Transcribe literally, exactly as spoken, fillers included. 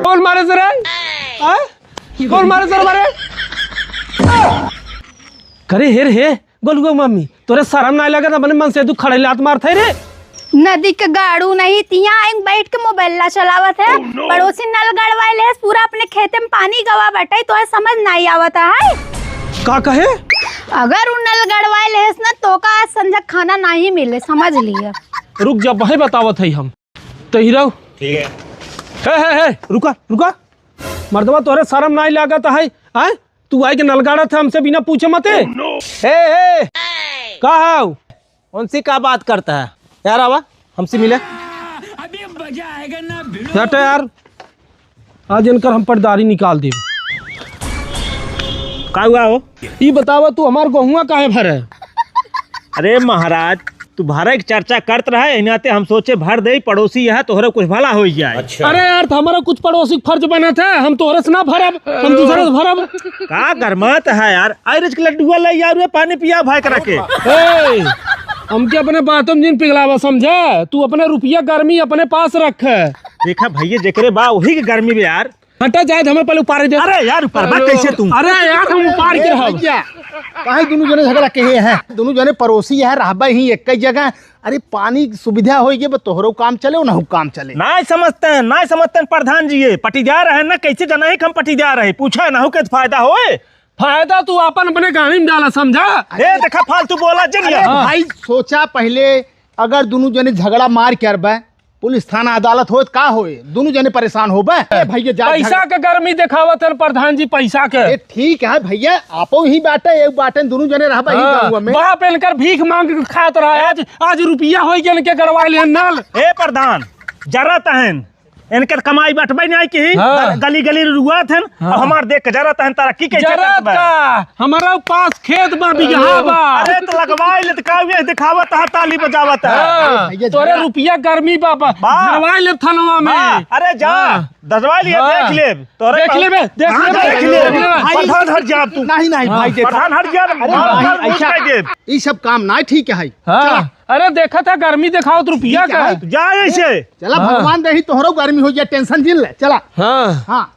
कौन मारे से रे? हाँ? कौन मारे से रे मारे? करे हे रे हे, गोलुआ मामी, तोरे शरम नाहीं लगत, अपने मन से तू खड़े लात मारत है रे। नदी के गाड़ू नहीं, तिहाँ आइन बैठ के मोबाइल ला चलावत है। पड़ोसी नल गड़वाए लेस, पूरा अपने खेते में पानी गवा बटे, तोहे समझ नाहीं आवत है। का कहे? अगर उ नल गड़वाए लेस ना, तोका आज संझा खाना नाहीं मिले, समझ लिया। रुक जा, वही बतावत है हम। तो हीरो। ठीक है। हे, हे, हे, रुका, रुका। मर्दवा, तोहरे शरम नाहीं लागत है, हैं? तू आइ के नलगाड़त है हमसे बिना पूछे मते? Oh, no। हे, हे। का हाउ? उनसे का बात करता है? यार, आवा, हमसे मिले। अभी मजा आएगा ना, भिड़ो। हट यार, आज इनकर हम पटदारी निकाल देब। का हुआ हो? ई बतावा, तू हमार गहुआ काहे भरे? अरे महाराज, तू भरे के चर्चा करत रहे, एहि नाते हम सोचे भर देई, पड़ोसी है, तोहरे कुछ भला होइ जाए। अच्छा। अरे यार, त हमरा कुछ पड़ोसी के फर्ज बनत है, हम तोहरे से ना भरब, हम दूसरे से भरब। का गरमात है यार, आइरिस के लड्डुआ ले यार, वे पानी पिया भाई करा के। ए, हमके अपने बातों में जिन पिघलावा, समझे? तू अपने रुपया गर्मी अपने पास रख। देखा भैया, जेकरे बा वही के गर्मी बे यार। हटा जाए, हमें पहले उपारे दे। अरे यार, उपार मत कैसे तू? अरे यार, हम उपार के ए रहब। भैया, काहे दुनू जने झगड़ा केहे हैं? दुनू जने पड़ोसी है, रहबे ही एक ही जगह। अरे पानी की सुविधा होइ गई, बस तोहरो काम चले, उनहु काम चले। नाहीं समझते हैं, नाहीं समझते हैं प्रधान जी, ये पटीदार है ना, कैसे जना है कि हम पटीदार है, पूछा ना हो के फायदा होए। फायदा तू अपन अपने गाड़ी में डाला, समझा? ए, देखा फालतू बोला जिन अरे यार। भाई, सोचा पहले, अगर दुनू जने झगड़ा मार के अरबे, पुलिस थाना अदालत होत का होए? दुनू जने परेशान होबे। ए भैया, जा पैसा झगड़ा के गर्मी देखावत हन प्रधान जी, पैसा के। ए, ठीक है भैया, आपो ही बाटे, एक बाटे, दुनू जने रहबे ही हाँ, गाँव में। बाप इनकर भीख मांग के खात रहा, आज, आज रुपया होइ गया इनके गड़वाए लेन नल। ए प्रधान, जरा तहन इनकर कमाई बटबे नाहीं की, हाँ। गली गली रुआत हन, हाँ। अब हमार देख के जरा तहन तरक्की कैसे जरा करत बा? का? हमारा पास खेत बा, बिगहा बा। अरे तो लगवाई ले तो का हुए, दिखावत है, ताली बजावत है। हाँ। भैया, तोरे झगड़ा रुपया गर्मी बा, बा। बा। झरवाई ले थनवा में। बा। अरे जा, हाँ। दजवाई लिया, हाँ। देख ले। तोरे देख लेबे, देख हाँ, लेबे, देख ले। देख लेबे। भाई, प्रधान हट जा अब तू। नहीं, नहीं, हाँ। भाई, देखा। प्रधान हट जा, अरे मार, भाई, मार, मुंह ऐसा, कह दे। ई सब काम ना ठीक है। हाँ। चला। अरे देखा था गर्मी देखावत रुपया का। जा ऐसे। चला, हाँ। भगवान देही तोहरो गर्मी होइ जाए, tension जिन ले। चला। हाँ। हाँ।